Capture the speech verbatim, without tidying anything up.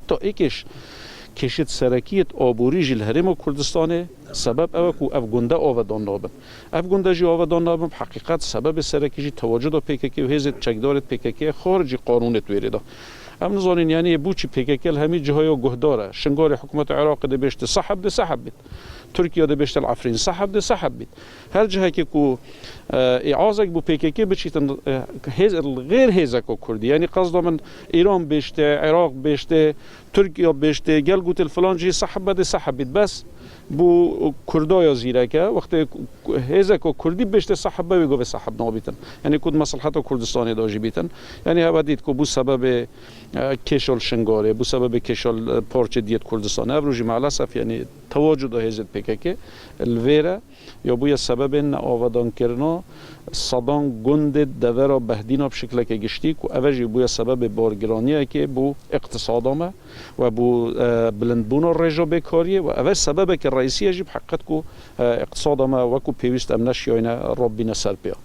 Heta êkê ji kêşêt serekiyêt aborî jî li Herêma Kurdistanê sebeb ew e ku ev gunde avedan nabin. Ev gunde jî avedan nabin, bi heqîqet sebebê serekî jî tewacuda P K K û hêzê çekdarê P K K ye xaricî qanûnê di wêrê de. Em nizanin, yanî bû çi P K K li hemî cihaya guhdar e. Şingalê hikûmeta Iraqê dê bêjte seheb dê seheb bît. Tirkiye dê bêjte li Efrîn seheb dê seheb bît. Her cihekê ku, e, îazek bo P K K biçîtin, e, hêz, li xêr hêzeka Kurdî. Yanî qesda min Îran bêjte, Iraq bêjte, Tirkiye bêjte, gel gotil filan cî sehebe dê seheb bît. Bes bo Kurda ya zîrek e, wextê ku, hêzeka Kurdî bêjte sehebe wê govê seheb nabîtin. Yanî ku di mesleheta Kurdistanê de jî bîtin. Yanî heve dît ku bû sebebê, e, kêşa li Şingalê, bû sebebê kêşa li, e, parçê diyet Kurdistanê. Ev rojî maalesef, yanî tewacuda hêzê P K K li vêr e. Ya bûye sebebê neavadankirina sedan gundê devera Behdîna bi şikleke giştî, ku eve jî bûye sebebê bargiraniyekê bo îqtisada me we bo, e, bilindbûna rêja bêkariyê we. Eve sebebeke reîsî ye jî bi heqîqet ku, e, îqtisada me wekû pêwîst em neşiyayne rabîne ser pê ya.